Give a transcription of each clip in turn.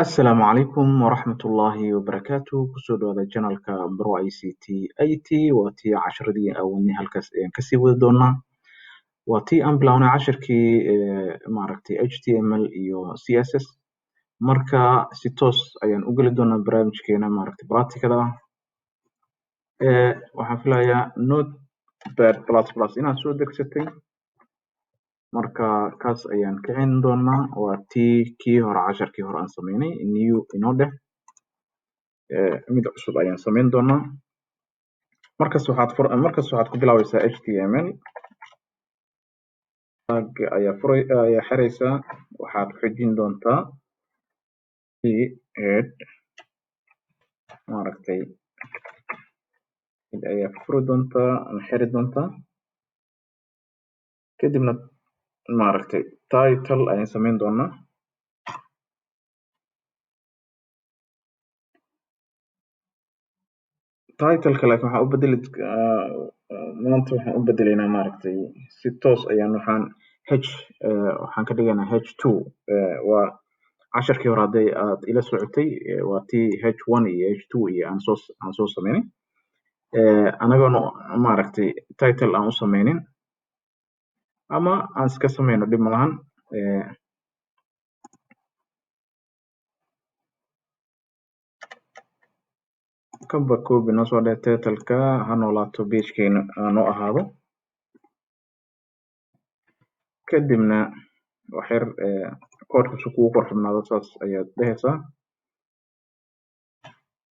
Asalaamu calaykum waraxmatullaahi wabarakaatu. Kusoo dhawaada channelka Bro ICT IT. Waa tii casharadii awoodnay, halkaas ayaan kasii wadi doonaa. Waa tii aan bilownay cashirkii maaragtay HTML iyo CSS. Marka si toos ayaan u geli doonaa barnaamijkeena maaragtay practicada ah. Waxaan filayaa Notepad++ inaad soo degsatay. Marka kaas ayaan kicin doonaa. Waa tii kii hore, casharkii hore aan sameynay. New inoo dheh, mid cusub ayaan sameyn doonaa. Markas waxaad ku bilaabaysaa HTML tag ayaa furay, ayaa xiraysaa. Waxaad ku xijin doontaa head, maaragtay mid ayaa furi doontaa ama xiri doontaa. Kadibna maaragtay title ayaan sameyn doonaa. Titleka laakiin waxaan u bedeli maanta, waxaan u bedelaynaa maaragtay si toos ayaan waxaan h waxaan ka dhigaynaa H2. Waa casharkii hore hadday aad ila socotay, waa tii H1 iyo H2 iyo aan soo sameynay anagoona maaragtay title aan u sameynin, ama aan iska sameyno, dhib malahan. Kanba copy noo soo dheh, titleka ha noolaato, pagekeena ha noo ahaado. Kadibna wax yar koodhka si kugu qurxubnaado saas ayaad dhehaysaa.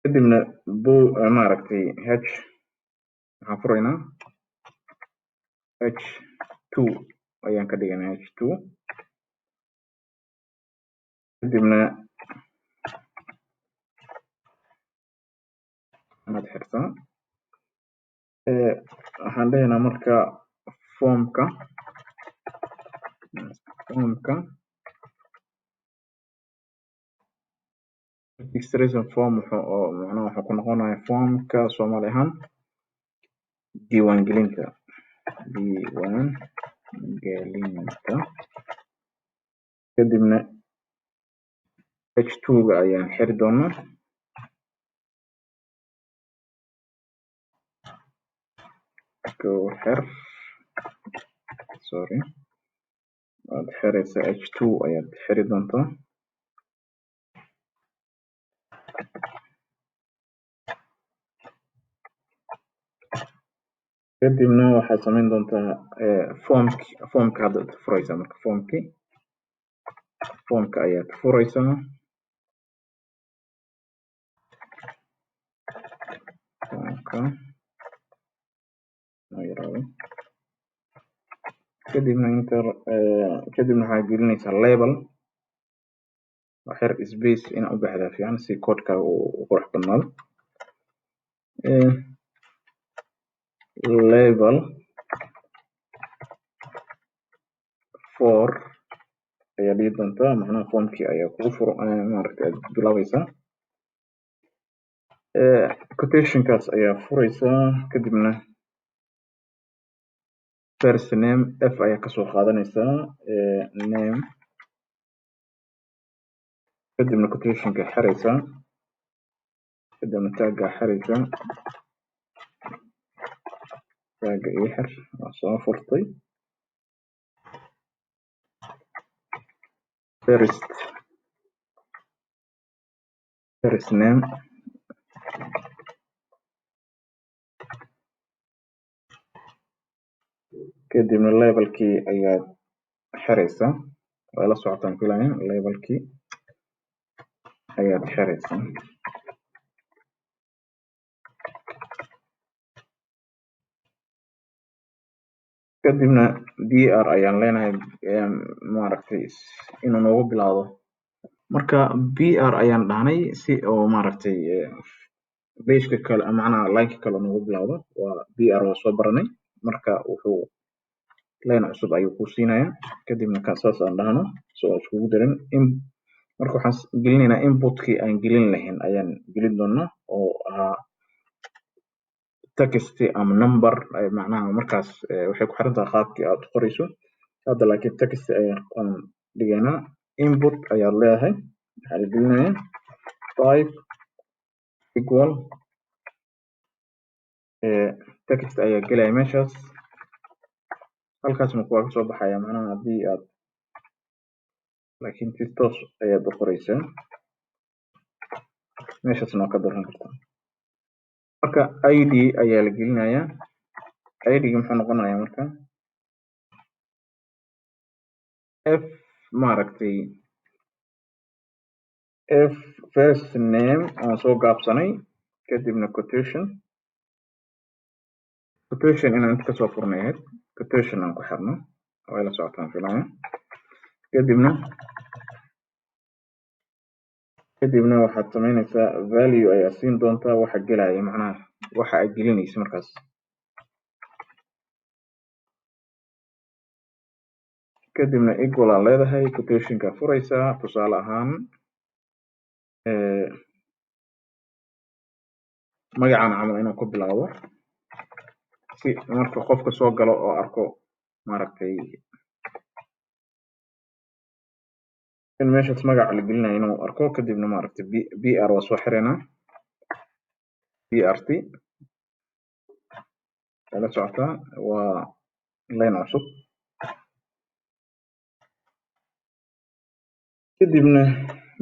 Kadibna bo maaragtay h waxaan furaynaa, H2 ayaan ka dhiganaa, H2. Kadibna waad xirtaa. Waxaan dhehaynaa marka formka registration form. Wuxuu oo macnaha wuxuu ku noqonayaa formka Soomaali ahaan diiwaangelinta, diiwaangelinta. Kadibna H2 ga ayaan xiri doonaa. Go xir, sorry, waad xiraysaa, H2 ayaad xiri doontaa. Kadibna waxaad samayn doontaa formki, formka hadda furaysaa. Marka formka ayaad furaysaa. Formka yaraado. Kadibna inter. Kadibna waxaad gelinaysaa label. Wax yar space in u baxdaa fiican si koodhka uu u qurux badnaado. Label for ayaa dhihi doontaa, macnaha formkii ayaa kugu furo, maaragtay aad bilaabaysaa. Quotationkaas ayaa furaysaa. Kadibna first name f ayaa kasoo qaadanaysaa, name. Kadibna quotationka xiraysaa, kadibna tagga xiraysaa. Tagga ii xir, waa soo furtay. First name. Kadibna labelkii ayaad xiraysaa. Waa la socotaan filaya. Labelkii ayaad xiraysaa. Kadibna br ayaan leenahay, maaragtay inuu noogu bilaado. Marka br ayaan dhahnay si oo maaragtay pageka kale, macnaha lineka kale noogu bilaawdo. Waa br, waa soo baranay. Marka wuxuu line cusub ayuu ku siinayaa. Kadibna ka saas aan dhahno so iskugu darin. Marka waxaan gelinaynaa inputkii aan gelin lahayn ayaan gelin doonaa, oo ahaa text ama number. Macnaha markaas waxay ku xiran tahay qaabkii aad u qorayso hadda, laakiin text ayaan dhigaynaa. Input ayaad leedahay. Waxaa la gelinayaa type equal text ayaa gelaya meeshaas, halkaasna waa kasoo baxaya macnaha haddii aad, laakiin si toos ayaad u qoreysaa, meeshaasna waa ka dooran kartaa. Marka ID ayaa la gelinayaa. ID-ga muxuu noqonayaa marka? F maaragtay F first name aan soo gaabsanay, kadibna quotation, quotation inaan inta kasoo furnay ahayd, quotation aan ku xirno, way la socotaan filaya. Kadibna waxaad samaynaysaa value ayaa siin doontaa waxa gelaya, macnaha waxa aad gelinaysa markaas. Kadibna equal aa leedahay, quotationka furaysaa, tusaale ahaan magacan camal inuu ku bilaabo, si marka qofka soo galo oo arko maaragtay in meeshaas magaca la gelinayo inuu arko. Kadibna maaragtay BR waa soo xireynaa, BRT la socotaa waa line cusub. Kadibna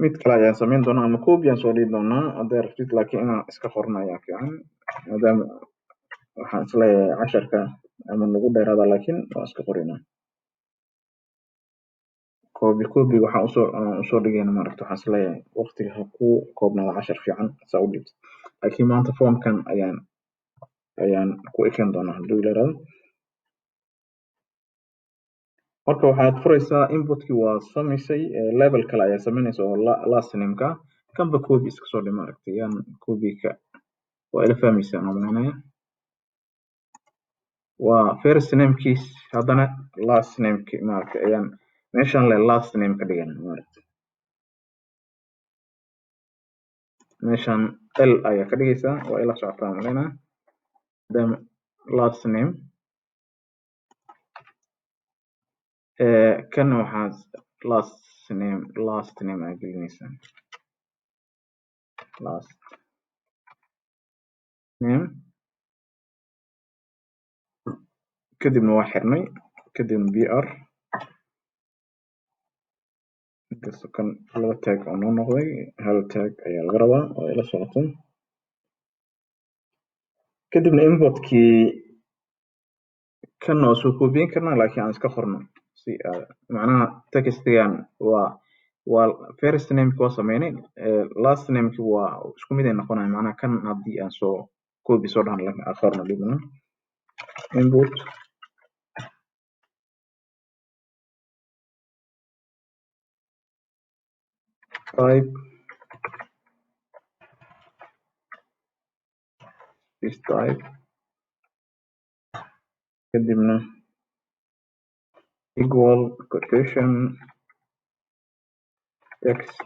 mid kale ayaan samayn doonaa ama copy aan soo dhigi doonaa hadday rabtid, laakiin inaan iska qorno ayaa fiican, maadaama waxaan isleeyahay casharka ama nagu dheeraada, laakiin waan iska qoraynaa. Copy copy waxaan usoo dhigayna maaragta, waxaan isleeyahay waqtiga ha ku koobnaado cashar fiican saa u dhigto, laakiin maanta formkan ayaan ku ekeyn doonaa hadduu ilaaraado. Marka waxaad furaysaa inputkii waa samaysay, level kale ayaa samaynaysa oo last name-ka kanba copy iska soo dhig maaragtay, yaan copy-ka waa ila fahmaysaa aan malaynaya. Waa first name-kiis, haddana last name-ki maaragtay ayaan meeshaan le last name ka dhigana maaragtay, meeshaan L ayaa ka dhigaysaa, waa ila socotaa aan malaynaya. Maadaama last name kan waxaa last name ayaa gelinaysaa, last name, kadibna waa xirnay, kadibna BR, inkastoo kan laba tag oo noo noqday, hal tag ayaa laga rabaa oo ila socoto. Kadibna inputkii kan waa soo koobiyin karnaa, laakiin aan iska qorno si macnaha textigan waa first name-ki waa sameynay, last name-ki waa isku mid ay noqonayaan, macnaha kan haddii aan soo copy soo dhahno, laakiin aan qorno dhibna. Input type this type, kadibna equal quotation text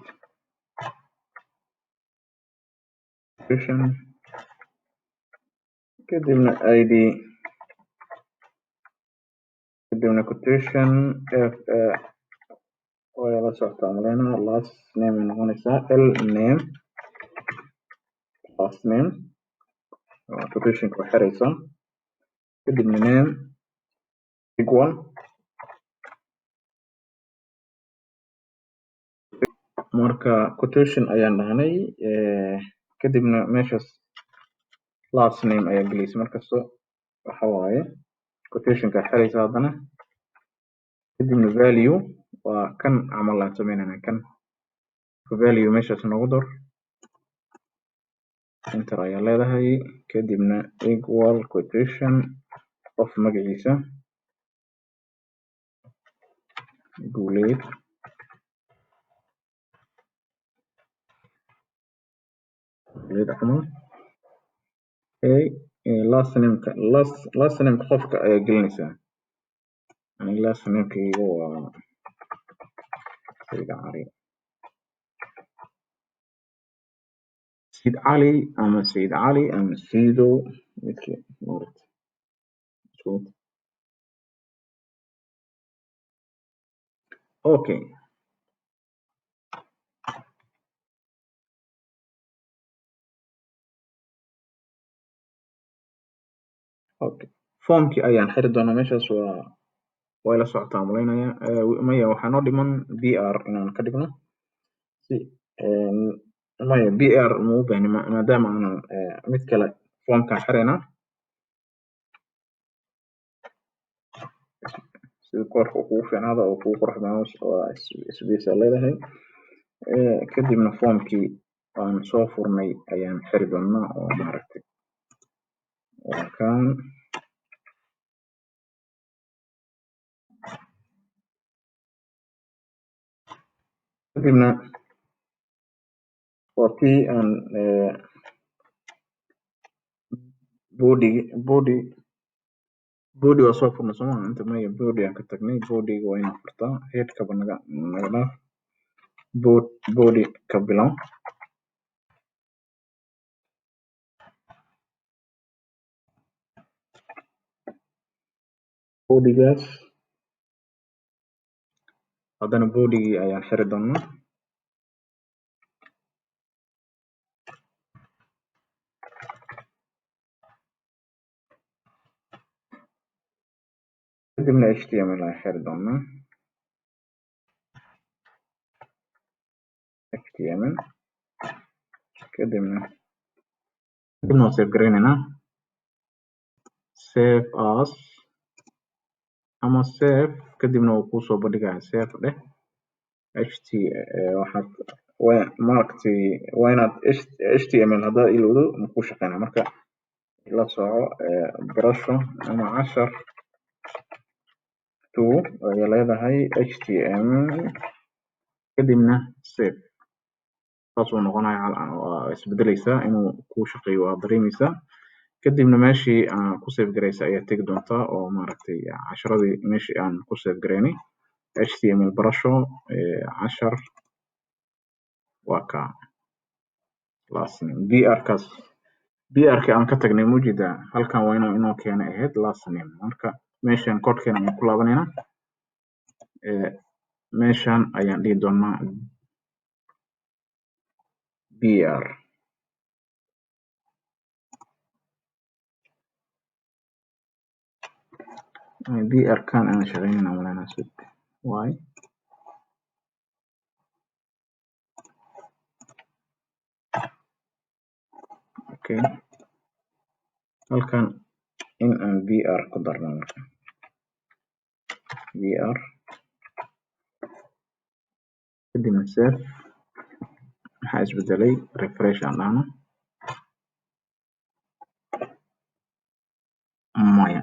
quotation, kadibna id, kadibna quotation f way la socotaa malaynaa, last name ay noqonaysaa, l name last name quotation ku xiraysa, kadibna name equal. Marka quotation ayaan dhahnay, kadibna meeshaas last name ayaa gelaysa markasto, waxa waaye quotationka xiraysa haddana, kadibna value waa kan camal aan sameynayna, kan value meeshaas noogu dar, enter ayaa leedahay, kadibna equal quotation qof magaciisa Guuleed Guuleed camal. Okay, last name-ka last name-ka qofka ayaa gelinaysaa, aniga last name-kayga waa Sayid Cali, Sayid Cali ama Sayid Cali ama Saydo midkii maaragtay isku mid. Okay, Okay, formkii ayaan xiri doonaa. Meeshaas waa ila socotaa malaynaya. Maya, waxaa noo dhiman br inaan ka dhigno si. Maya, br ma u baahni maadaama aanan mid kale. Formkaan xiraynaa sida koorka uu kugu fiicnaado oo kugu qurux badnaado. Waa space aa leedahay. Kadibna formkii aan soo furnay ayaan xiri doonaa oo maaragtay waa kan. Kadibna waa kii aan body waa soo furnay sooma inta? Maya, body aan ka tagnay. Bodyga waa inaan furtaa. Headkaba naga dhaaf, body ka bilow. Bodygaas haddana bodygii ayaan xiri doonaa. Kadibna HTML ayaan xiri doonaa, HTML. Kadibna waan save garaynaynaa, save as ama save. Kadibna wuu kuusoo bandhigaya. Save dheh. Ht waxaad maaragtay waa inaad HTML haddaad ilowdo ma kuu shaqeynaya. Marka la soco, barasho ama cashar two ayay leedahay HTML. Kadibna save. Saasuu noqonaya, waa isbedeleysaa. Inuu kuu shaqeeyo waa dareemeysaa. Kadibna meeshii aan ku save garaysa ayaa tegi doontaa oo maaragtay casharadii meeshii aan ku save garaynay, HTML barasho cashar, waa kaa. Last name br kaas, br ka aan ka tagnay mujida halkan waa inuu inoo keenay ahayd last name. Marka meeshan koodhkeena ayaan ku laabanaynaa. Meeshan ayaan dhihi doonaa br. Br kan aan shaqeynayna malaynaa. Why? Okay, halkan in aan br ku darno. Marka br, kadibna save. Maxaa isbedelay? Refresh aan dhahno. Maya.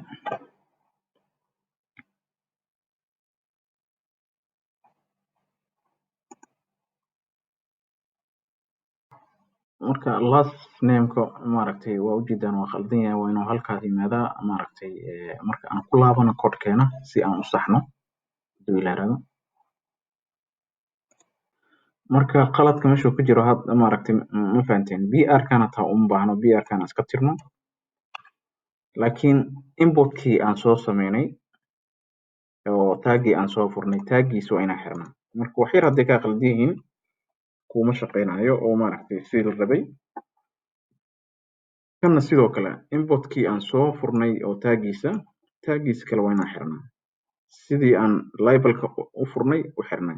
Marka last nameka maaragtay waa ujeedaan, waa khaldan yahay. Waa inuu halkaas yimaadaa maaragtay. Marka aan ku laabano koodhkeena si aan u saxno haduu Ilaah yiraahdo. Marka qaladka meesha ku jiro had maaragtay ma fahanteen. Br kana taa uma baahno, br kana iska tirno. Laakiin inputkii aan soo sameynay oo taggii aan soo furnay, taggiisa waa inaan xirnaa. Marka wax yar hadday kaa qaldan yihiin kuma shaqeynayo oo maaragtay sidii la rabay. Kanna sidoo kale inputkii aan soo furnay oo taggiisa kale waa inaan xirnaa sidii aan labelka u furnay u xirnay.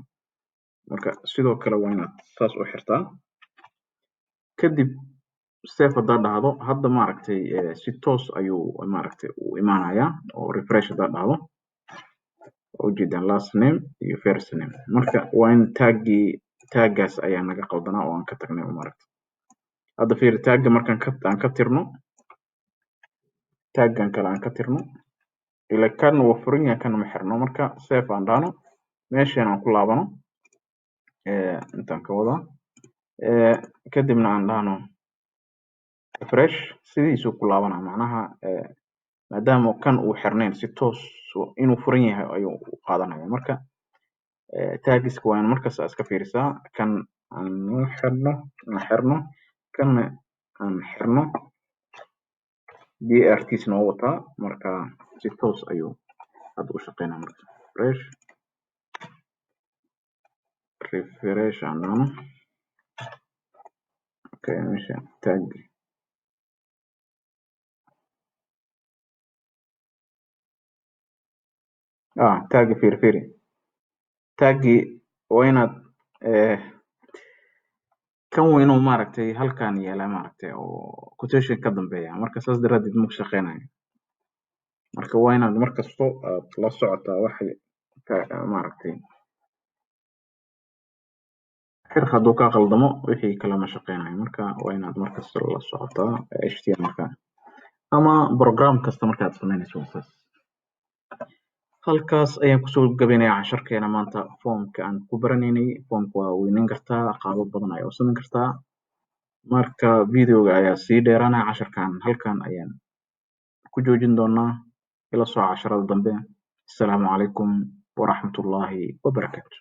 Marka sidoo kale waa inaad saas u xirtaa. Kadib save haddaad dhahdo hadda maaragtay si toos ayuu maaragtay u imaanayaa oo refresh haddaad dhahdo waa ujeedaan last name iyo first name. Marka waa in taggii, taggaas ayaa naga qaldanaa oo aan ka tagnay maaragtay. Hadda fiiri tagga markaan ka aan ka tirno, taggan kale aan ka tirno, ila kan wuu furan yahay, kan ma xirno. Marka save aan dhahno, meeshan aan ku laabano, intaan ka wadaa. Kadibna aan dhahno refresh, sidiisuu ku laabanaa. Macnaha maadaama kan uu xirnayn, si toos inuu furan yahay ayuu u qaadanaya. Marka taggiska waa in markasta iska fiirisaa. Kan aan xirno, aan xirno kanna, aan xirno br tiisna waa wataa. Marka si toos ayuu hadda u shaqeynaa. Marka refresh aan dhahno. Okay, meesha tag. Tag-gi fiiri, fiiri tag-gi. Waa inaad kan waa inuu maaragtay halkan yaalaa, maaragtay, oo quotation ka dambeeya. Marka saas daraadeed ma shaqeynayo. Marka waa inaad mar kasto aad la socotaa wax maaragtay xir hadduu kaa qaldamo, wixii kale ma shaqeynayo. Marka waa inaad mar kasta la socotaa HTML-ka ama program kasta markaad sameynayso. Waa saas. Halkaas ayaan kusoo gabinayaa casharkeena maanta formka aan ku baranaynay. Formka waa weyneyn kartaa, qaabab badan ayaa u samayn kartaa. Marka videoga ayaa sii dheeraanaya, casharkan halkan ayaan ku joojin doonaa. Ila soo casharada dambe. Asalaamu calaykum waraxmatullaahi wabarakaatu.